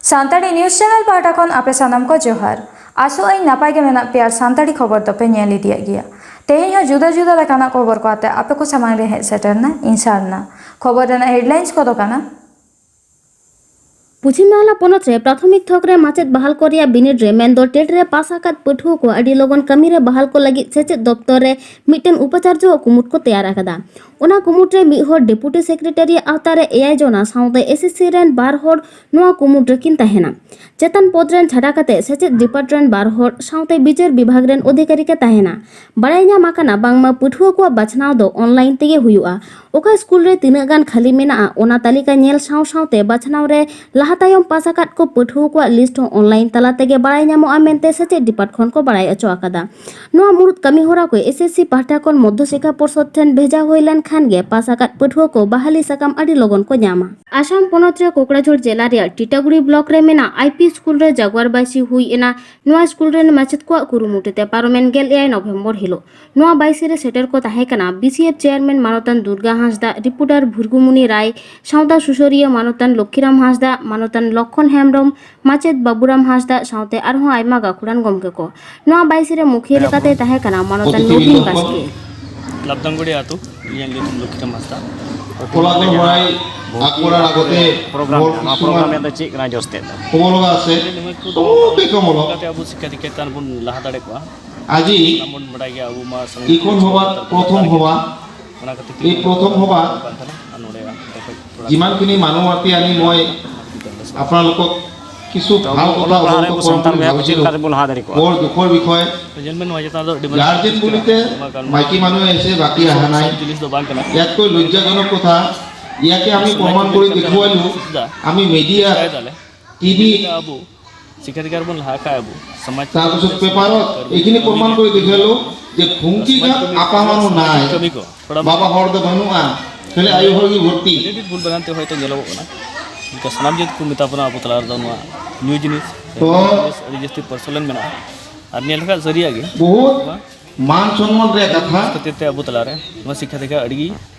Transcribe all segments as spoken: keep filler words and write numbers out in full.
Santali news channel ᱯᱟᱦᱴᱟ ᱠᱷᱚᱱ ᱟᱯᱮ ᱥᱟᱱᱟᱢ ᱠᱚ ᱡᱚᱦᱟᱨ᱾ ᱟᱥᱚᱜ ᱟᱹᱧ ᱱᱟᱯᱟᱭ ᱜᱮ ᱢᱮᱱᱟᱜ ᱯᱮᱭᱟ ᱟᱨ ᱥᱟᱱᱛᱟᱲᱤ ᱠᱷᱚᱵᱚᱨ ᱫᱚᱯᱮ ᱧᱮᱞ ᱤᱫᱤᱭᱮᱫ ᱜᱮᱭᱟ᱾ ᱛᱮᱦᱮᱧ ᱦᱚᱸ ᱡᱩᱫᱟᱹ ᱡᱩᱫᱟᱹ ᱞᱮᱠᱟᱱᱟᱜ ᱠᱷᱚᱵᱚᱨ ᱠᱚ ᱟᱛᱮ ᱟᱯᱮ ᱠᱚ ᱥᱟᱢᱟᱝ ᱨᱮ ᱦᱮᱡ ᱥᱮᱴᱮᱨᱱᱟ ᱤᱧ ᱥᱟᱨᱱᱟ᱾ ᱠᱷᱚᱵᱚᱨ ᱨᱮᱱᱟᱜ ᱦᱮᱰᱞᱟᱭᱤᱱᱥ ᱠᱚᱫᱚ ᱠᱟᱱᱟ᱾ ᱯᱚᱪᱷᱤᱢ ᱵᱟᱝᱞᱟ ᱯᱚᱱᱚᱛ ᱨᱮ ᱯᱨᱟᱛᱷᱚᱢᱤᱠ ᱛᱷᱚᱠ ᱨᱮ ᱢᱟᱪᱮᱫ ᱵᱟᱦᱟᱞ ᱠᱚ ᱨᱮᱭᱟᱜ ᱵᱤᱱᱤᱰ ᱨᱮ ᱢᱮᱱᱫᱚ ᱴᱮᱴ ᱨᱮ ᱯᱟᱥ ᱟᱠᱟᱫ ᱯᱟᱹᱴᱷᱩᱣᱟᱹ ᱠᱚ ᱟᱹᱰᱤ ᱞᱚᱜᱚᱱ ᱠᱟᱹᱢᱤ ᱨᱮ ᱵᱟᱦᱟᱞ ᱠᱚ ᱞᱟᱹᱜᱤᱫ ᱥᱮᱪᱮᱫ ᱫᱚᱯᱛᱚᱨ ᱨᱮ ᱢᱤᱫᱴᱮᱱ ᱩᱯᱟᱪᱟᱨᱡᱚ ᱠᱩᱢᱩᱴ ᱠᱚ ᱛᱮᱭᱟᱨ ᱟᱠᱟᱫᱟ᱾ ᱚᱱᱟ ᱠᱩᱢᱩᱴ ᱨᱮ ᱢᱤᱫ ᱦᱚᱲ ᱰᱮᱯᱩᱴᱤ ᱥᱮᱠᱨᱮᱴᱟᱨᱤ ᱟᱣᱛᱟ ᱨᱮ ᱮᱭᱟᱭ ᱡᱚᱱᱟ ᱥᱟᱶᱛᱮ ᱮᱥ ᱮᱥ ᱥᱤ ᱨᱮᱱ ᱵᱟᱨ ᱦᱚᱲ ᱱᱚᱣᱟ ᱠᱩᱢᱩᱴ ᱨᱮᱠᱤᱱ ᱛᱟᱦᱮᱱᱟ᱾ ᱪᱮᱛᱟᱱ ᱯᱚᱫᱽ ᱨᱮᱱ ᱪᱷᱟᱰᱟ ᱠᱟᱛᱮ ᱥᱮᱪᱮᱫ ᱰᱤᱯᱟᱨᱴᱢᱮᱱᱴ ᱨᱮᱱ ᱵᱟᱨ ᱦᱚᱲ ᱥᱟᱶᱛᱮ ᱵᱤᱪᱟᱹᱨ ᱵᱤᱵᱷᱟᱜᱽ ᱨᱮᱱ ᱚᱫᱷᱤᱠᱟᱨᱤ ᱠᱚ ᱛᱟᱦᱮᱱᱟ᱾ ᱵᱟᱲᱟᱭ ᱧᱟᱢ ᱟᱠᱟᱱᱟ ᱵᱟᱝᱢᱟ ᱯᱟᱹᱴᱷᱩᱣᱟᱹ ᱠᱚᱣᱟᱜ ᱵᱟᱪᱷᱱᱟᱣ ᱫᱚ ᱚᱱᱞᱟᱭᱤᱱ ᱛᱮᱜᱮ ᱦᱩᱭᱩᱜᱼᱟ᱾ ᱚᱠᱟ ᱥᱠᱩᱞ ᱨᱮ ᱛᱤᱱᱟᱹᱜ ᱜᱟᱱ ᱠᱷᱟᱹᱞᱤ ᱢᱮᱱᱟᱜᱼᱟ, ᱚᱱᱟ ᱛᱟᱹᱞᱤᱠᱟ ᱧᱮᱞ ᱥᱟᱶ ᱥᱟᱶᱛᱮ ᱵᱟᱪᱷᱱᱟᱣ ᱨᱮ ᱞᱟᱦᱟ ᱛᱟᱭᱚᱢ ᱯᱟᱥ ᱟᱠᱟᱫ ᱠᱚ ᱯᱟᱹᱴᱷᱩᱣᱟᱹ ᱠᱚᱣᱟᱜ ᱞᱤᱥᱴ ᱦᱚᱸ ᱚᱱᱞᱟᱭᱤᱱ ᱛᱟᱞᱟ ᱛᱮᱜᱮ ᱵᱟᱲᱟᱭ ᱧᱟᱢᱚᱜᱼᱟ ᱢᱮᱱᱛᱮ ᱥᱮᱪᱮᱫ ᱰᱤᱯᱟᱨᱴ ᱠᱷᱚᱱ ᱠᱚ ᱵᱟᱲᱟᱭ ᱦᱚᱪᱚ ᱟᱠᱟᱫᱟ᱾ ᱱᱚᱣᱟ ᱢᱩᱲᱩᱫ ᱠᱟᱹᱢᱤ ᱦᱚᱨᱟ ᱠᱚ ᱮᱥ ᱮᱥ ᱥᱤ ᱯᱟᱦᱴᱟ ᱠᱷᱚᱱ ᱢᱚᱫᱽᱫᱷᱚ ᱥᱤᱠᱠᱷᱟ ᱯᱚᱨᱥᱚᱫ ᱴᱷᱮᱱ ᱵᱷᱮᱡᱟ ᱦᱩᱭ ᱞᱮᱱ ᱠᱷᱟᱱ ᱜᱮ ᱯᱟᱥ ᱟᱠᱟᱫ ᱯᱟᱹᱴᱷᱩᱣᱟᱹ ᱠᱚ ᱵᱟᱦᱟᱞᱤ ᱥᱟᱠᱟᱢ ᱟᱹᱰᱤ ᱞᱚᱜᱚᱱ ᱠᱚ ᱧᱟᱢᱟ᱾ ᱟᱥᱟᱢ ᱯᱚᱱᱚᱛ ᱨᱮ ᱠᱳᱠᱲᱟᱡᱷᱚᱲ ᱡᱮᱞᱟ ᱨᱮᱭᱟᱜ ᱴᱤᱴᱟᱜᱩᱲᱤ ᱵᱞᱚᱠ ᱨᱮ ᱢᱮᱱᱟᱜ ᱟᱭ ᱯᱤ ᱥᱠᱩᱞ ᱨᱮ ᱡᱟᱜᱩᱣᱟᱨ ᱵᱟᱭᱥᱤ ᱦᱩᱭ ᱮᱱᱟ᱾ ᱱᱚᱣᱟ ᱥᱠᱩᱞ ᱨᱮᱱ ᱢᱟᱪᱮᱫ ᱠᱚᱣᱟᱜ ᱠᱩᱨᱩᱢᱩᱴᱩ ᱛᱮ ᱯᱟᱨᱚᱢᱮᱱ ᱜᱮᱞ ᱮᱭᱟᱭ ᱱᱚᱵᱷᱮᱢᱵᱚᱨ ᱦᱤᱞᱳᱜ ᱱᱚᱣᱟ ᱵᱟᱭᱥᱤ ᱨᱮ ᱥᱮᱴᱮᱨ ᱠᱚ ᱛᱟᱦᱮᱸ ᱠᱟᱱᱟ ᱵᱤ ᱥᱤ ᱮᱯᱷ ᱪᱮᱭᱟᱨᱢᱮᱱ ᱢᱟᱱᱚᱛᱟᱱ ᱫᱩᱨᱜᱟ ᱦᱟᱸᱥᱫᱟ, ᱨᱤᱯᱳᱨᱴᱟᱨ ᱵᱷᱩᱨᱜᱩᱢᱩᱱᱤ ᱨᱟᱭ, ᱥᱟᱶᱛᱟ ᱥᱩᱥᱟᱹᱨᱤᱭᱟᱹ ᱢᱟᱱᱚᱛᱟᱱ ᱞᱚᱠᱠᱷᱤᱨᱟᱢ ᱦᱟᱸᱥᱫᱟ, ᱢᱟᱱᱚᱛᱟᱱ ᱞᱚᱠᱠᱷᱚᱱ ᱦᱮᱢᱵᱨᱚᱢ, ᱢᱟᱪᱮᱫ ᱵᱟᱵᱩᱨᱟᱢ ᱦᱟᱸᱥᱫᱟ ᱥᱟᱶᱛᱮ ᱟᱨᱦᱚᱸ ᱟᱭᱢᱟ ᱜᱟᱹᱠᱷᱩᱲᱟᱱ ᱜᱚᱢᱠᱮ ᱠᱚ᱾ ᱱᱚᱣᱟ ᱵᱟᱭᱥᱤ ᱨᱮ ᱢᱩᱠᱷᱤᱭᱟᱹ ᱞᱮᱠᱟᱛᱮ ᱛᱟᱦᱮᱸ ᱠᱟᱱᱟ ᱢᱟᱱᱚᱛᱟᱱ ᱱᱚᱵᱤᱱ ᱵᱟᱥᱠᱮ᱾ ᱞᱟᱵᱫᱟᱝᱜᱩᱲᱤ ᱟᱹᱛᱩ, ᱤᱧᱟᱹᱜ ᱧᱩᱛᱩᱢ ᱞᱚᱠᱠᱷᱤᱨᱟᱢ ᱦᱟᱸᱥᱫᱟ᱾ ᱠᱚᱲᱟ ᱠᱚ ᱦᱚᱲᱟᱭ ᱟᱠᱚᱲᱟ ᱟᱜᱚᱛᱮ ᱯᱨᱳᱜᱨᱟᱢ ᱦᱚᱲ ᱢᱮᱱᱟᱜᱼᱟ᱾ ᱱᱚᱣᱟ ᱠᱤᱪᱷᱩ ᱯᱨᱳᱜᱨᱟᱢ ᱢᱟᱱ ᱨᱮᱭᱟᱜ ᱫᱚ ᱪᱮᱫ ᱠᱟᱱᱟ ᱡᱚᱥ ᱛᱮᱫ ᱫᱚ? ᱠᱚᱢᱚᱞᱚᱜᱟ ᱟᱥᱮ? ᱱᱤᱭᱟᱹ ᱠᱚ ᱚ, ᱵᱮ ᱠᱚᱢᱚᱞᱚᱜᱟ᱾ ᱠᱟᱛᱮ ᱟᱵᱚ ᱥᱤᱠᱠᱷᱟ ᱫᱤᱠᱠᱷᱟ ᱪᱮᱛᱟᱱ ᱵᱚᱱ ᱞᱟᱦᱟ ᱫᱟᱲᱮ ᱠᱚᱜᱼᱟ᱾ আজি ᱥᱟᱱᱟᱢ ᱵᱚᱱ ᱵᱟᱲᱟᱭ ᱜᱮᱭᱟ, ᱟᱵᱚ ᱢᱟ ᱥᱟᱺᱜᱤᱧ ᱤᱠᱷᱚᱱ ᱠᱷᱚᱱ ᱦᱚᱵᱟ ᱥᱟᱱᱛᱟᱲ ᱯᱨᱚᱛᱷᱚᱢ ᱠᱟᱱᱟ᱾ ᱦᱚᱵᱟ, ᱚᱱᱟ ᱠᱷᱟᱹᱛᱤᱨ ᱛᱮ ᱮ ᱯᱨᱚᱛᱷᱚᱢ ᱦᱚᱵᱟ, ᱵᱟᱝ ᱠᱟᱱᱟ᱾ ᱟᱨ ᱱᱚᱰᱮ ᱡᱤᱢᱟᱱ ᱠᱤᱱᱤ ᱢᱟᱱᱚᱣᱟᱛᱤ ᱟᱹᱱᱤ মই আপোনালোকক কিছু তো ভাল কথা অলপ লাহে অৱগত লাহে কৰিম বুলি চাম ভাবিছিলোঁ। যে বৰ দুখৰ বিষয়। গাৰ্জেন বুলিতে মাইকী মানুহ আহিছে, বাকী অহা নাই। ইয়াতকৈ লজ্জাজনক কথা, ইয়াকে আমি প্ৰমাণ কৰি দেখুৱালোঁ। আমি মিডিয়া, টিভি, ᱟᱵᱚ ᱥᱤᱠᱠᱷᱟ ᱫᱤᱠᱠᱷᱟ ᱨᱮᱵᱚᱱ ᱞᱟᱦᱟ ᱠᱷᱟᱡ ᱟᱵᱚ ᱥᱚᱢᱟᱡᱽ ᱛᱟᱨᱯᱤছত ᱯᱮᱯᱟᱨᱚᱛ ᱮᱠᱷᱤᱱᱤ ᱯᱨᱚᱢᱟᱱ ᱠᱚᱨᱮ ᱫᱮᱠᱷᱟᱞᱚ ᱡᱮ ᱯᱷᱩᱝᱠᱤ ᱜᱟᱱ ᱟᱯᱟ ᱢᱟᱱᱩ ᱱᱟᱭ, ᱵᱟᱵᱟ ᱦᱚᱲ ᱫᱚ ᱵᱟᱹᱱᱩᱜᱼᱟ, ᱠᱷᱟᱹᱞᱤ ᱟᱭᱳ ᱦᱚᱲ ᱜᱮ ᱵᱷᱚᱨᱛᱤ᱾ ᱮᱰᱤᱴ ᱵᱷᱩᱞ ᱵᱟᱱᱟᱱ ᱛᱮ ᱦᱚᱭᱛᱳ ᱧᱮᱞᱚᱜᱚᱜ ᱠᱟᱱᱟ, ᱚᱱᱠᱟ ᱥᱟᱱᱟᱢ ᱡᱟᱹᱛ ᱠᱚ ᱢᱮᱛᱟ ᱵᱚᱱᱟ ᱟᱵᱚ ᱛᱟᱞᱟ ᱨᱮᱫᱚ ᱱᱚᱣᱟ ᱧᱩ ᱡᱤᱱᱤᱥ ᱛᱚ ᱟᱹᱰᱤ ᱡᱟᱹᱥᱛᱤ ᱯᱨᱚᱪᱚᱞᱚᱱ ᱢᱮᱱᱟᱜᱼᱟ᱾ ᱟᱨ ᱧᱮᱞ ᱞᱮᱠᱷᱟᱡ ᱥᱟᱹᱨᱤᱭᱟᱜ ᱜᱮ ᱵᱚᱦᱩᱛ ᱱᱚᱣᱟ ᱢᱟᱱ ᱥᱚᱱᱢᱟᱱ ᱨᱮᱭᱟᱜ ᱠᱟᱛᱷᱟ᱾ ᱠᱷᱟᱹᱛᱤᱨ ᱛᱮ ᱟᱵᱚ ᱛᱟᱞᱟᱨᱮ ᱱᱚᱣᱟ ᱥᱤᱠᱠᱷᱟ ᱫᱤᱠᱠᱷᱟ ᱟᱹᱰᱤ ᱜᱮ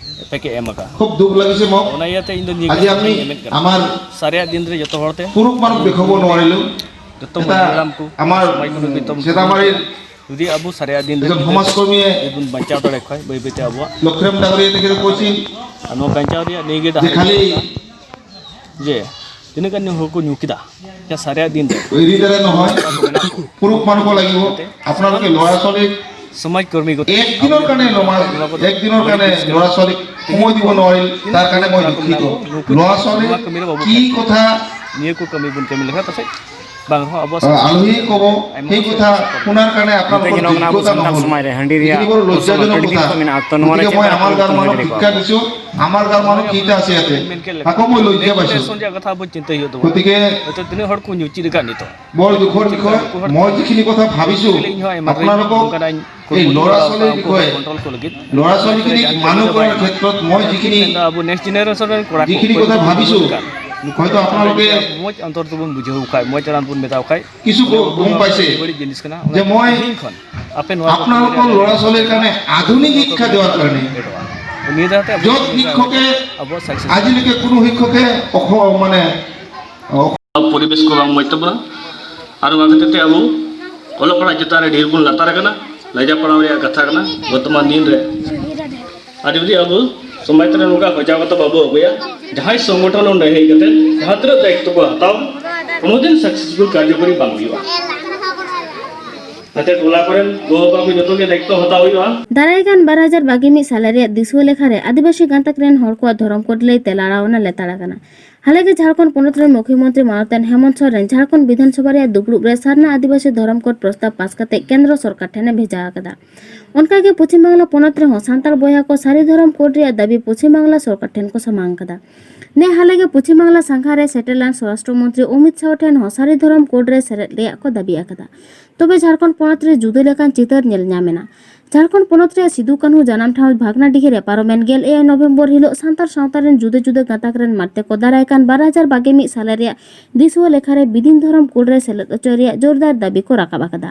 ᱯᱮᱠᱮ ᱮᱢ ᱟᱠᱟᱫᱼᱟ᱾ খুব দুখ লাগিছে মোক। ᱚᱱᱟ ᱤᱭᱟᱹᱛᱮ ᱤᱧ ᱫᱚ ᱱᱤᱭᱟᱹ আজি কথা আমি ᱤᱧ ᱢᱮᱱᱮᱫ ᱠᱟᱱᱟ, আমাৰ সাৰিয়া দিন ᱨᱮ ᱡᱚᱛᱚ ᱦᱚᱲ ᱛᱮ পুৰুষ মানুহ দেখাব নোৱাৰিলো। জড়িত এটা মহিলামকো, আমাৰ, সমাজকো উম, জড়িত সেনামাৰীৰ যদি ᱟᱵᱚ সাৰিয়া ᱫᱤᱱ ᱨᱮ এজন সমাজকৰ্মীয়ে ᱡᱩᱫᱤ ᱵᱚᱱ ᱵᱟᱧᱪᱟᱣ ᱫᱟᱲᱮ ᱠᱷᱟᱡ, ᱵᱟᱹᱭ ᱵᱟᱹᱭ ᱛᱮ ᱟᱵᱚᱣᱟᱜ ᱞᱚᱠᱷᱤᱨᱟᱢ ডাঙৰীয়া তেখেতে কৈছিল ᱟᱨ ᱱᱚᱣᱟ ᱵᱟᱧᱪᱟᱣ ᱨᱮᱭᱟᱜ ᱱᱤᱭᱟᱹ ᱜᱮ যে ᱰᱟᱦᱟᱨ ᱠᱷᱟᱹᱞᱤ ᱡᱮ ᱛᱤᱱᱟᱹᱜ ᱜᱟᱱ ᱦᱚᱲ ᱠᱚ ᱧᱩ ᱠᱮᱫᱟ, ᱥᱟᱨᱮᱭᱟᱜ ᱫᱤᱱ ᱨᱮ ᱮᱨᱤ ᱫᱟᱨᱮ ᱱᱚᱦᱚᱭ, ᱚᱠᱟ ᱠᱚ ᱢᱮᱱᱟᱜ ᱠᱚ, পুৰুষ মানুহ লাগিব। আপোনালোকে ল'ৰা ছোৱালীক সমাজ কর্মী গত এক দিনৰ কাৰণে নমাজ, এক দিনৰ কাৰণে ল'ৰা ছোৱালীক সময় দিব নোৱাৰিল, তাৰ কাৰণে মই দুখিত। ল'ৰা ছোৱালীক কি কথা নিয়ে কো কমি বুন কমি লেখা তো বাংলা আবো আহ, আলহীয়ে ক'ব, সেই কথা শুনাৰ কাৰণে আপোনালোকৰ যোগ্যতা নহ'ল। এইখিনি বৰ লজ্জাজনক কথা। গতিকে মই আমাৰ গাঁৱৰ মানুহক শিক্ষা দিছো, আমাৰ গাঁৱৰ মানুহ কেইটা আছে ইয়াতে, আকৌ মই লজ্জা পাইছো। গতিকে বৰ দুখৰ বিষয়। মই যিখিনি কথা ভাবিছো, আপোনালোকক এই ল'ৰা ছোৱালীৰ বিষয়ে, ল'ৰা ছোৱালীখিনিক মানুহ কৰাৰ ক্ষেত্ৰত মই যিখিনি, যিখিনি কথা ভাবিছো, হয়তো আপোনালোকে ᱢᱚᱡᱽ ᱚᱱᱛᱚᱨ ᱛᱮᱵᱚᱱ ᱵᱩᱡᱷᱟᱹᱣ ᱠᱷᱟᱡ, ᱢᱚᱡᱽ ᱟᱲᱟᱝ ᱵᱚᱱ ᱢᱮᱛᱟᱣ ᱠᱷᱟᱡ, কিছু গ-, গম পাইছে যে মই আপোনালোকৰ ল'ৰা ছোৱালীৰ কাৰণে আধুনিক শিক্ষা দেওয়াৰ কাৰণে য'ত শিক্ষকে আজিলৈকে কোনো শিক্ষকে অস-, মানে, ᱚ-, ᱯᱚᱨᱤᱵᱮᱥ ᱠᱚ ᱵᱟᱝ ᱢᱚᱡᱽ ᱛᱟᱵᱚᱱᱟ᱾ ᱟᱨ ᱚᱱᱟ ᱠᱷᱟᱹᱛᱤᱨ ᱛᱮ ᱟᱵᱚ ᱚᱞᱚᱜ ᱯᱟᱲᱦᱟᱜ ᱪᱮᱛᱟᱱ ᱨᱮ ᱰᱷᱮᱨ ᱵᱚᱱ ᱞᱟᱛᱟᱨ ᱟᱠᱟᱱᱟ᱾ ᱞᱟᱡᱟᱣ ᱯᱟᱲᱟᱣ ᱨᱮᱭᱟᱜ ᱠᱟᱛᱷᱟ ᱠᱟᱱᱟ ᱵᱚᱨᱛᱚᱢᱟᱱ ᱫᱤᱱ ᱨᱮ᱾ ᱟᱨ ᱡᱩᱫᱤ ᱟᱵᱚ ᱥᱚᱢᱟᱡᱽ ᱨᱮ ᱱᱚᱝᱠᱟ ᱥᱚᱡᱟᱜᱚᱛᱟ ᱵᱟᱵᱚ ᱟᱹᱜᱩᱭᱟ, ᱡᱟᱦᱟᱸᱭ ᱥᱚᱝᱜᱚᱴᱷᱚᱱ ᱚᱸᱰᱮ ᱦᱮᱡ ᱠᱟᱛᱮ ᱡᱟᱦᱟᱸ ᱛᱤᱱᱟᱹᱜ ᱫᱟᱭᱤᱛᱛᱚ ᱠᱚ ᱦᱟᱛᱟᱣ, ᱠᱳᱱᱳ ᱫᱤᱱ ᱥᱟᱠᱥᱮᱥᱯᱷᱩᱞ ᱠᱟᱨᱡᱚᱠᱚᱨᱤ ᱵᱟᱝ ᱦᱩᱭᱩᱜᱼᱟ᱾ ᱚᱱᱟᱛᱮ ᱴᱚᱞᱟ ᱠᱚᱨᱮᱱ ᱜᱚ ᱵᱟᱵᱟ ᱠᱚ ᱡᱚᱛᱚ ᱜᱮ ᱫᱟᱭᱤᱛᱛᱚ ᱦᱟᱛᱟᱣ ᱦᱩᱭᱩᱜᱼᱟ᱾ ᱫᱟᱨᱟᱭ ᱠᱟᱱ ᱵᱟᱨ ᱦᱟᱡᱟᱨ ᱵᱟᱜᱮ ᱢᱤᱫ ᱥᱟᱞᱮ ᱨᱮᱭᱟᱜ ᱫᱤᱥᱩᱣᱟᱹ ᱞᱮᱠᱷᱟ ᱨᱮ ᱟᱹᱫᱤᱵᱟᱹᱥᱤ ᱜᱟᱛᱟᱠ ᱨᱮᱱ ᱦᱚᱲ ᱠᱚᱣᱟᱜ ᱫᱷᱚᱨᱚᱢ ᱠᱳᱰ ᱞᱟᱹᱭᱛᱮ ᱞᱟᱲᱟᱣ ᱟᱱᱟ ᱞᱮᱛᱟᱲ ᱟᱠᱟᱱᱟ᱾ ᱦᱟᱞᱮ ᱜᱮ ᱡᱷᱟᱲᱠᱷᱚᱸᱰ ᱯᱚᱱᱚᱛ ᱨᱮᱱ ᱢᱩᱠᱷᱭᱚᱢᱚᱱᱛᱨᱤ ᱢᱟᱱᱚᱛᱟᱱ ᱦᱮᱢᱚᱱᱛ ᱥᱚᱨᱮᱱ ᱡᱷᱟᱲᱠᱷᱚᱸᱰ ᱵᱤᱫᱷᱟᱱ ᱥᱚᱵᱷᱟ ᱨᱮᱭᱟᱜ ᱫᱩᱯᱲᱩᱵ ᱨᱮ ᱥᱟᱨᱱᱟ ᱟᱹᱫᱤᱵᱟᱹᱥᱤ ᱫᱷᱚᱨᱚᱢ ᱠᱳᱰ ᱯᱨᱚᱥᱛᱟᱵ ᱯᱟᱥ ᱠᱟᱛᱮ ᱠᱮᱱᱫᱨᱚ ᱥᱚᱨᱠᱟᱨ ᱴᱷᱮᱱ ᱮ ᱵᱷᱮᱡᱟ ᱟᱠᱟᱫᱟ᱾ ᱚᱱᱠᱟ ᱜᱮ ᱯᱚᱪᱷᱤᱢ ᱵᱟᱝᱞᱟ ᱯᱚᱱᱚᱛ ᱨᱮᱦᱚᱸ ᱥᱟᱱᱛᱟᱲ ᱵᱚᱭᱦᱟ ᱠᱚ ᱥᱟᱹᱨᱤ ᱫᱷᱚᱨᱚᱢ ᱠᱳᱰ ᱨᱮᱭᱟᱜ ᱫᱟᱹᱵᱤ ᱯᱚᱪᱷᱤᱢ ᱵᱟᱝᱞᱟ ᱥᱚᱨᱠᱟᱨ ᱴᱷᱮᱱ ᱠᱚ ᱥᱟᱢᱟᱝ ᱟᱠᱟᱫᱟ᱾ ᱱᱮ ᱦᱟᱞᱮ ᱜᱮ ᱯᱚᱪᱷᱤᱢ ᱵᱟᱝᱞᱟ ᱥᱟᱸᱜᱷᱟᱨ ᱨᱮ ᱥᱮᱴᱮᱨ ᱞᱮᱱ ᱥᱚᱨᱟᱥᱴᱨᱚ ᱢᱚᱱᱛᱨᱤ ᱚᱢᱤᱛ ᱥᱟᱦ ᱴᱷᱮᱱ ᱦᱚᱸ ᱥᱟᱹᱨᱤ ᱫᱷᱚᱨᱚᱢ ᱠᱳᱰ ᱨᱮ ᱥᱮᱞᱮᱫ ᱨᱮᱭᱟᱜ ᱠᱚ ᱫᱟᱹᱵᱤ ᱟᱠᱟᱫᱟ᱾ ᱛᱚᱵᱮ ᱡᱷᱟᱲᱠᱷᱚᱸᱰ ᱯᱚᱱᱚᱛ ᱨᱮ ᱡᱩᱫᱟᱹ ᱞᱮᱠᱟᱱ ᱪᱤᱛᱟᱹᱨ ᱧᱮᱞ ᱧᱟᱢ ᱮᱱᱟ᱾ ᱡᱷᱟᱲᱠᱷᱚᱸᱰ ᱯᱚᱱᱚᱛ ᱨᱮᱭᱟᱜ ᱥᱤᱫᱩ ᱠᱟᱹᱱᱦᱩ ᱡᱟᱱᱟᱢ ᱴᱷᱟᱶ ᱵᱷᱟᱜᱽᱱᱟᱰᱤᱦᱤ ᱨᱮ ᱯᱟᱨᱚᱢᱮᱱ ᱜᱮᱞ ᱮᱭᱟᱭ ᱱᱚᱵᱷᱮᱢᱵᱚᱨ ᱦᱤᱞᱚᱜ ᱥᱟᱱᱛᱟᱲ ᱥᱟᱶᱛᱟ ᱨᱮᱱ ᱡᱩᱫᱟᱹ ᱡᱩᱫᱟᱹ ᱜᱟᱛᱟᱠ ᱨᱮᱱ ᱢᱟᱨᱛᱮ ᱠᱚ ᱫᱟᱨᱟᱭ ᱠᱟᱱ ᱵᱟᱨ ᱦᱟᱡᱟᱨ ᱵᱟᱜᱮ ᱢᱤᱫ ᱥᱟᱞᱮ ᱨᱮᱭᱟᱜ ᱫᱤᱥᱩᱣᱟᱹ ᱞᱮᱠᱷᱟ ᱨᱮ ᱵᱤᱫᱤᱱ ᱫᱷᱚᱨᱚᱢ ᱠᱳᱰ ᱨᱮ ᱥᱮᱞᱮᱫ ᱦᱚᱪᱚᱭ ᱨᱮᱭᱟᱜ ᱡᱳᱨᱫᱟᱨ ᱫᱟᱹᱵᱤ ᱠᱚ ᱨᱟᱠᱟᱵ ᱟᱠᱟᱫᱟ᱾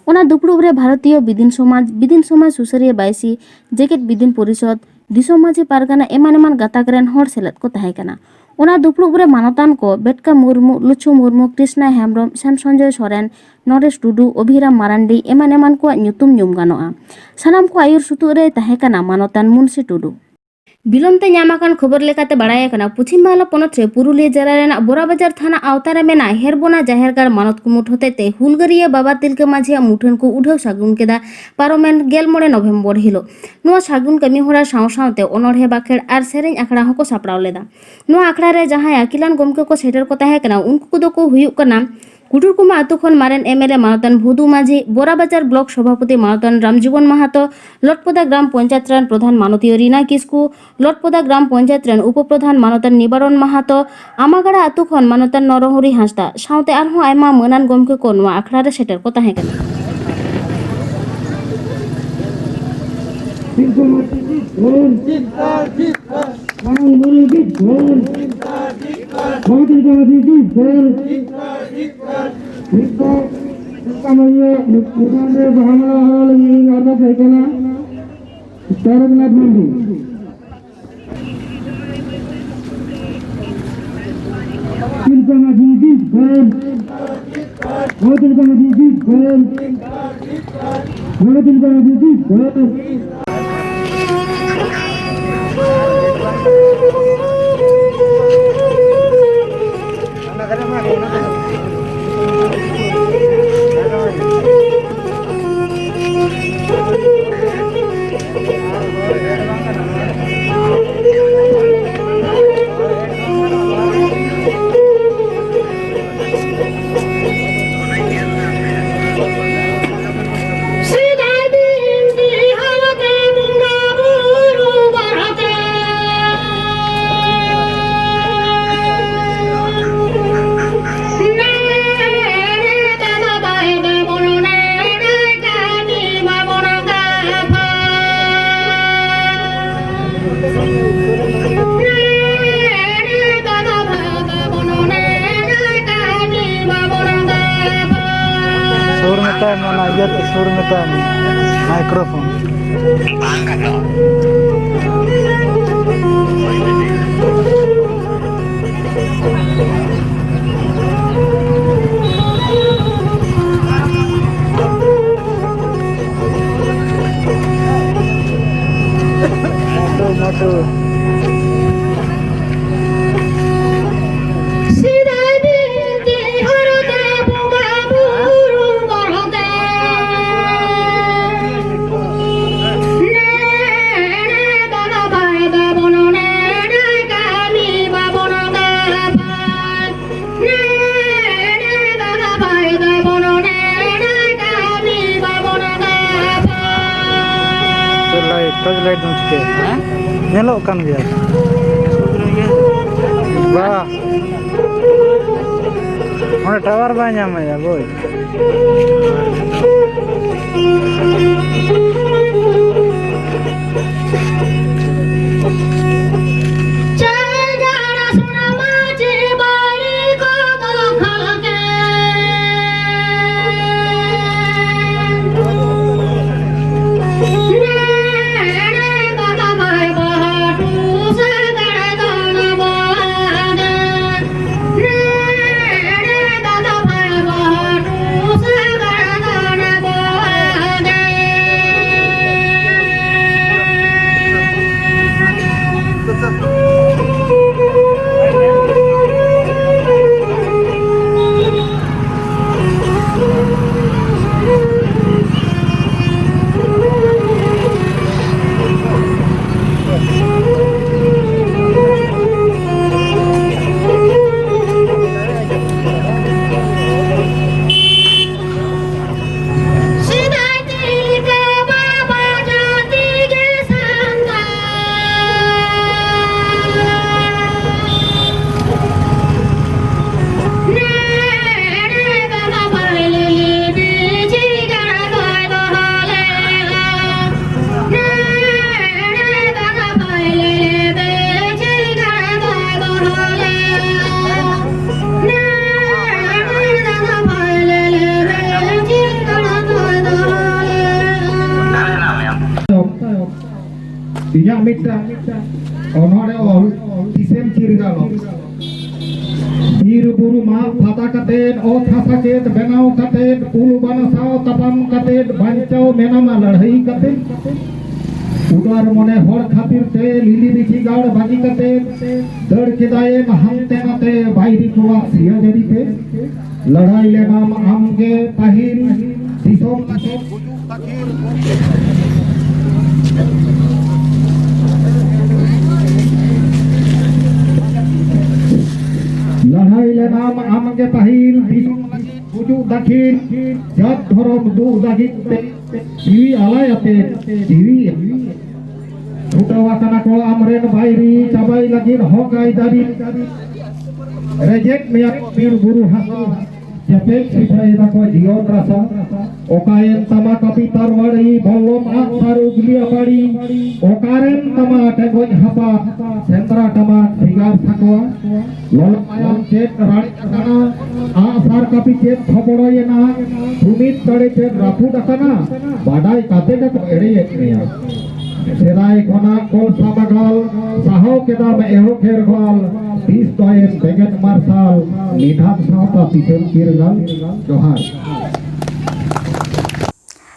ᱚᱱᱟ ᱫᱩᱯᱲᱩᱵ ᱨᱮ ᱵᱷᱟᱨᱚᱛᱤᱭᱚ ᱵᱤᱫᱤᱱ ᱥᱚᱢᱟᱡᱽ, ᱵᱤᱫᱤᱱ ᱥᱚᱢᱟᱡᱽ ᱥᱩᱥᱟᱹᱨᱤᱭᱟᱹ ᱵᱟᱭᱥᱤ, ᱡᱮᱜᱮᱛ ᱵᱤᱫᱤᱱ ᱯᱚᱨᱤᱥᱚᱫᱽ, ᱫᱤᱥᱚᱢ ᱢᱟᱹᱡᱷᱤ ᱯᱟᱨᱜᱟᱱᱟ ᱮᱢᱟᱱ ᱮᱢᱟᱱ ᱜᱟᱛᱟᱠ ᱨᱮᱱ ᱦᱚᱲ ᱥᱮᱞᱮᱫ ᱠᱚ ᱛᱟᱦᱮᱸ ᱠᱟᱱᱟ᱾ ᱚᱱᱟ ᱫᱩᱯᱲᱩᱵ ᱨᱮ ᱢᱟᱱᱚᱛᱟᱱ ᱠᱚ ᱵᱮᱴᱠᱟ ᱢᱩᱨᱢᱩ, ᱞᱩᱪᱷᱩ ᱢᱩᱨᱢᱩ, ᱠᱨᱤᱥᱱᱟ ᱦᱮᱢᱵᱽᱨᱚᱢ, ᱥᱮᱢ ᱥᱚᱧᱡᱚᱭ ᱥᱚᱨᱮᱱ, ᱱᱚᱨᱮᱥ ᱴᱩᱰᱩ, ᱚᱵᱷᱤᱨᱟᱢ ᱢᱟᱨᱟᱱᱰᱤ ᱮᱢᱟᱱ ᱮᱢᱟᱱ ᱠᱚᱣᱟᱜ ᱧᱩᱛᱩᱢ ᱧᱩᱢ ᱜᱟᱱᱚᱜᱼᱟ᱾ ᱥᱟᱱᱟᱢ ᱠᱚ ᱟᱹᱭᱩᱨ ᱥᱩᱛᱩᱜ ᱨᱮᱭ ᱛᱟᱦᱮᱸ ᱠᱟᱱᱟ ᱢᱟᱱᱚᱛᱟᱱ ᱢᱩᱱᱥᱤ ᱴᱩᱰᱩ᱾ ᱵᱤᱞᱚᱢ ᱛᱮ ᱧᱟᱢ ᱟᱠᱟᱱ ᱠᱷᱚᱵᱚᱨ ᱞᱮᱠᱟᱛᱮ ᱵᱟᱲᱟᱭ ᱟᱠᱟᱱᱟ, ᱯᱚᱪᱷᱤᱢ ᱵᱟᱝᱞᱟ ᱯᱚᱱᱚᱛ ᱨᱮ ᱯᱩᱨᱩᱞᱤᱭᱟᱹ ᱡᱮᱞᱟ ᱨᱮᱱᱟᱜ ᱵᱳᱨᱟᱵᱟᱡᱟᱨ ᱛᱷᱟᱱᱟ ᱟᱣᱛᱟ ᱨᱮ ᱢᱮᱱᱟᱜ ᱦᱮᱨᱵᱚᱱᱟ ᱡᱟᱦᱮᱨ ᱜᱟᱲ ᱢᱟᱱᱚᱛ ᱠᱩᱢᱩᱴ ᱦᱚᱛᱮᱛᱮ ᱦᱩᱞᱜᱟᱹᱨᱤᱭᱟᱹ ᱵᱟᱵᱟ ᱛᱤᱞᱠᱟᱹ ᱢᱟᱹᱡᱷᱤᱭᱟᱜ ᱢᱩᱴᱷᱟᱹᱱ ᱠᱚ ᱩᱰᱷᱟᱹᱣ ᱥᱟᱹᱜᱩᱱ ᱠᱮᱫᱟ ᱯᱟᱨᱚᱢᱮᱱ ᱜᱮᱞ ᱢᱚᱬᱮ ᱱᱚᱵᱷᱮᱢᱵᱚᱨ ᱦᱤᱞᱳᱜ᱾ ᱱᱚᱣᱟ ᱥᱟᱹᱜᱩᱱ ᱠᱟᱹᱢᱤ ᱦᱚᱨᱟ ᱥᱟᱶ ᱥᱟᱶᱛᱮ ᱚᱱᱚᱬᱦᱮ ᱵᱟᱠᱷᱮᱲ ᱟᱨ ᱥᱮᱨᱮᱧ ᱟᱠᱷᱲᱟ ᱦᱚᱸᱠᱚ ᱥᱟᱯᱲᱟᱣ ᱞᱮᱫᱟ᱾ ᱱᱚᱣᱟ ᱟᱠᱷᱲᱟ ᱨᱮ ᱡᱟᱦᱟᱸᱭ ᱟᱹᱠᱤᱞᱟᱱ ᱜᱚᱢᱠᱮ ᱠᱚ ᱥᱮᱴᱮᱨ ᱠᱚ ᱛᱟᱦᱮᱸ ᱠᱟᱱᱟ, ᱩᱱᱠᱩ ᱠᱚᱫᱚ ᱠᱚ ᱦᱩᱭᱩᱜ ᱠᱟᱱᱟ ᱠᱩᱴᱩᱨ ᱠᱩᱢᱟ ᱟᱹᱛᱩ ᱠᱷᱚᱱ ᱢᱟᱨᱮᱱ ᱮᱢ ᱮᱞ ᱮ ᱢᱟᱱᱚᱛᱟᱱ ᱵᱷᱩᱫᱩ ᱢᱟᱹᱡᱷᱤ, ᱵᱳᱨᱟᱵᱟᱡᱟᱨ ᱵᱞᱚᱠ ᱥᱚᱵᱷᱟᱯᱚᱛᱤ ᱢᱟᱱᱚᱛᱟᱱ ᱨᱟᱢᱡᱤᱵᱚᱱ ᱢᱟᱦᱟᱛᱚ, ᱞᱚᱴᱯᱚᱫᱟ ᱜᱨᱟᱢ ᱯᱚᱧᱪᱟᱭᱮᱛ ᱨᱮᱱ ᱯᱨᱚᱫᱷᱟᱱ ᱢᱟᱱᱚᱛᱤᱭᱟᱹ ᱨᱤᱱᱟ ᱠᱤᱥᱠᱩ, ᱞᱚᱴᱯᱚᱫᱟ ᱜᱨᱟᱢ ᱯᱚᱧᱪᱟᱭᱮᱛ ᱨᱮᱱ ᱩᱯᱚ ᱯᱨᱚᱫᱷᱟᱱ ᱢᱟᱱᱚᱛᱟᱱ ᱱᱤᱵᱟᱨᱚᱱ ᱢᱟᱦᱟᱛᱚ, ᱟᱢᱟᱜᱟᱲᱟ ᱟᱹᱛᱩ ᱠᱷᱚᱱ ᱢᱟᱱᱚᱛᱟᱱ ᱱᱚᱨᱚᱦᱚᱨᱤ ᱦᱟᱸᱥᱫᱟ ᱥᱟᱶᱛᱮ ᱟᱨᱦᱚᱸ ᱟᱭᱢᱟ ᱢᱟᱹᱱᱟᱱ ᱜᱚᱢᱠᱮ ᱠᱚ ᱱᱚᱣᱟ ᱟᱠᱷᱲᱟ ᱨᱮ ᱥᱮᱴᱮᱨ ᱠᱚ ᱛᱟᱦᱮᱸ ᱠᱟᱱᱟ᱾ ᱢᱟᱨᱟᱝ ᱵᱩᱨᱩ ᱠᱤ ᱡᱚᱭ᱾ ᱵᱷᱟᱨᱚᱛ ᱨᱮᱱᱟᱜ ᱢᱟᱹᱡᱷᱤ ᱠᱤ ᱡᱚᱭ᱾ ᱱᱤᱛᱚᱜ ᱚᱱᱠᱟ ᱢᱟᱹᱡᱷᱤ ᱧᱩᱛᱩᱢ ᱨᱮ ᱵᱟᱦᱟ ᱢᱟᱞᱟ ᱦᱚᱨᱚᱜ ᱞᱟᱹᱜᱤᱫ ᱤᱧ ᱟᱨᱫᱟᱥ ᱟᱭ ᱠᱟᱱᱟ ᱛᱟᱨᱠᱱᱟᱛᱷ ᱢᱟᱹᱡᱷᱤ᱾ ᱛᱤᱞᱠᱟᱹ ᱢᱟᱹᱡᱷᱤ ᱠᱤ ᱡᱚᱭ᱾ ᱦᱚ ᱛᱤᱞᱠᱟᱹ ᱢᱟᱹᱡᱷᱤ ᱠᱤ ᱡᱚᱭ᱾ ᱦᱚ ᱛᱤᱞᱠᱟᱹ ᱢᱟᱹᱡᱷᱤ ᱠᱤ ᱡᱚᱭ᱾ ᱥᱩᱨ ᱢᱮᱛᱟᱭ ᱢᱮ, ᱚᱱᱟ ᱤᱭᱟᱹᱛᱮ ᱥᱩᱨ ᱢᱮᱛᱟᱭ ᱢᱮ, ᱢᱟᱭᱠᱨᱳᱯᱷᱳᱱ᱾ ᱵᱟᱝ ᱜᱟᱱᱚᱜ᱾ ᱢᱚᱴᱩ, ᱢᱚᱴᱩ᱾ ᱥᱮᱫᱟᱭ ᱵᱤᱱᱛᱤ ᱦᱚᱨᱛᱮ ᱵᱚᱸᱜᱟ ᱵᱩᱨᱩ ᱵᱚᱨᱚᱛᱮ᱾ ᱱᱮ, ᱱᱮ, ᱵᱟᱵᱟ ᱵᱟᱭ ᱵᱟᱵᱚᱱ ᱱᱮ, ᱱᱮ, ᱠᱟᱹᱢᱤ ᱵᱟᱵᱚᱱ ᱜᱟᱯᱟ᱾ ᱞᱟᱭᱤᱴ, ᱴᱚᱨᱪ ᱞᱟᱭᱤᱴ ᱫᱚᱢ ᱪᱤᱠᱟᱹᱭᱟ? ᱦᱮᱸ? ᱧᱮᱞᱚᱜ ᱠᱟᱱ ᱜᱮᱭᱟ᱾ ᱵᱟ, ᱚᱸᱰᱮ ᱴᱟᱣᱟᱨ ᱵᱟᱭ ᱧᱟᱢᱮᱫᱼᱟ ᱵᱳᱭ᱾ ᱤᱧᱟᱹᱜ ᱢᱤᱫᱴᱟᱝ ᱚᱱᱚᱬᱦᱮ ᱚᱞ, ᱛᱤᱥᱮᱢ ᱪᱤᱨᱜᱟᱹᱞᱚᱜ᱾ ᱵᱤᱨ ᱵᱩᱨᱩ ᱢᱟᱜ ᱯᱷᱟᱫᱟ ᱠᱟᱛᱮᱫ, ᱚᱛ ᱦᱟᱥᱟ ᱪᱮᱫ ᱵᱮᱱᱟᱣ ᱠᱟᱛᱮᱫ, ᱩᱞ ᱵᱟᱱᱟ ᱥᱟᱶ ᱛᱟᱯᱟᱢ ᱠᱟᱛᱮᱫ, ᱵᱟᱧᱪᱟᱣ ᱢᱮᱱᱟᱢᱟ ᱞᱟᱹᱲᱦᱟᱹᱭ ᱠᱟᱛᱮᱫ᱾ ᱩᱫᱟᱨ ᱢᱚᱱᱮ ᱦᱚᱲ ᱠᱷᱟᱹᱛᱤᱨ ᱛᱮ ᱞᱤᱞᱤ ᱵᱤᱪᱷᱤ ᱜᱟᱲ ᱵᱟᱹᱜᱤ ᱠᱟᱛᱮᱫ, ᱫᱟᱹᱲ ᱠᱮᱫᱟᱭᱮᱢ ᱦᱟᱱᱛᱮ ᱱᱟᱛᱮ ᱵᱟᱹᱭᱨᱤ ᱠᱚᱣᱟᱜ ᱥᱤᱭᱟᱹ ᱡᱟᱹᱨᱤ ᱛᱮ᱾ ᱞᱟᱹᱲᱦᱟᱹᱭ ᱞᱮᱱᱟᱢ ᱟᱢᱜᱮ ᱯᱟᱹᱦᱤᱞ ᱫᱤᱥᱚᱢ ᱞᱟᱹᱜᱤᱫ᱾ ᱞᱟᱹᱲᱦᱟᱹᱭ ᱞᱮᱱᱟᱢ ᱟᱢᱜᱮ ᱯᱟᱹᱦᱤᱞ ᱫᱤᱥᱚᱢ ᱞᱟᱹᱜᱤᱫ ᱜᱩᱡᱩᱜ ᱫᱟᱹᱠᱷᱤᱱ, ᱡᱟᱹᱛ ᱫᱷᱚᱨᱚᱢ ᱫᱩᱜ ᱞᱟᱹᱜᱤᱫ ᱛᱮ ᱡᱤᱣᱤ ᱟᱞᱟᱭ ᱟᱛᱮ ᱡᱤᱣᱤ ᱮᱢ᱾ ᱪᱷᱩᱴᱟᱹᱣ ᱟᱠᱟᱱᱟ ᱠᱚ ᱟᱢᱨᱮᱱ ᱵᱟᱹᱭᱨᱤ, ᱪᱟᱵᱟᱭ ᱞᱟᱹᱜᱤᱫ ᱦᱚᱠ ᱟᱹᱭᱫᱟᱹᱨᱤ᱾ ᱨᱮᱡᱮᱫ ᱢᱮᱭᱟ ᱠᱚ ᱵᱤᱨ ᱵᱩᱨᱩ ᱦᱟᱥᱟ, ᱪᱮᱯᱮᱡ ᱥᱤᱯᱷᱟᱹᱭ ᱫᱟᱠᱚ ᱡᱤᱭᱚᱱ ᱨᱟᱥᱟ᱾ ᱚᱠᱟᱭᱮᱱ ᱛᱟᱢᱟ ᱠᱟᱹᱯᱤ ᱛᱟᱨᱣᱟᱲᱤ, ᱵᱚᱞᱞᱚᱢ ᱟᱜ ᱥᱟᱨ ᱩᱜᱽᱞᱤ ᱟᱯᱟᱲᱤ? ᱚᱠᱟᱨᱮᱱ ᱛᱟᱢᱟ ᱴᱮᱸᱜᱚᱡ ᱦᱟᱯᱟ, ᱥᱮᱸᱫᱽᱨᱟ ᱴᱟᱢᱟᱠ ᱵᱷᱮᱜᱟᱨ ᱥᱟᱠᱣᱟ? ᱞᱚᱞᱚ ᱢᱟᱭᱟᱢ ᱪᱮᱫ ᱨᱟᱲᱮᱡ ᱟᱠᱟᱱᱟ, ᱟᱜ ᱥᱟᱨ ᱠᱟᱹᱯᱤ ᱪᱮᱫ ᱛᱷᱚᱵᱚᱲᱚᱭᱮᱱᱟ? ᱡᱩᱢᱤᱫ ᱫᱟᱲᱮ ᱪᱮᱫ ᱨᱟᱹᱯᱩᱫ ᱟᱠᱟᱱᱟ? ᱵᱟᱰᱟᱭ ᱠᱟᱛᱮ ᱜᱮᱠᱚ ᱮᱲᱮᱭᱮᱫ ᱢᱮᱭᱟ᱾ ᱥᱮᱫᱟᱭ ᱠᱷᱚᱱᱟᱜ ᱠᱚᱞᱥᱟ ᱵᱟᱜᱟᱞ, ᱥᱟᱦᱟᱣ ᱠᱮᱫᱟᱢ ᱮᱦᱚᱵ ᱜᱷᱮᱨ ᱜᱷᱟᱞ, ᱛᱤᱥ ᱫᱚᱭᱮᱢ ᱵᱮᱸᱜᱮᱫ ᱢᱟᱨᱥᱟᱞ, ᱱᱤᱫᱷᱟᱱ ᱥᱟᱶᱛᱟ ᱛᱤᱥᱮᱢ ᱪᱤᱨᱜᱟᱞ? ᱡᱚᱦᱟᱨ᱾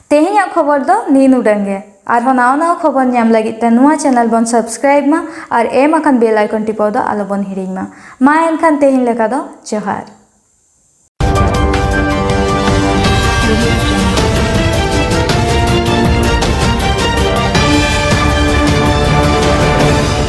ᱛᱮᱦᱮᱧᱟᱜ ᱠᱷᱚᱵᱚᱨ ᱫᱚ ᱱᱤᱱ ᱩᱰᱟᱹᱝ ᱜᱮ᱾ ᱟᱨᱦᱚᱸ ᱱᱟᱣᱟ ᱱᱟᱣᱟ ᱠᱷᱚᱵᱚᱨ ᱧᱟᱢ ᱞᱟᱹᱜᱤᱫ ᱛᱮ ᱱᱚᱣᱟ ᱪᱮᱱᱮᱞ ᱵᱚᱱ ᱥᱟᱵᱥᱠᱨᱟᱭᱤᱵ ᱢᱟ ᱟᱨ ᱮᱢ ᱟᱠᱟᱱ ᱵᱮᱞ ᱟᱭᱠᱚᱱ ᱴᱤᱯᱟᱹᱣ ᱫᱚ ᱟᱞᱚ ᱵᱚᱱ ᱦᱤᱲᱤᱧ ᱢᱟ᱾ ᱢᱟ ᱮᱱᱠᱷᱟᱱ ᱛᱮᱦᱮᱧ ᱞᱮᱠᱟ ᱫᱚ ᱡᱚᱦᱟᱨ᱾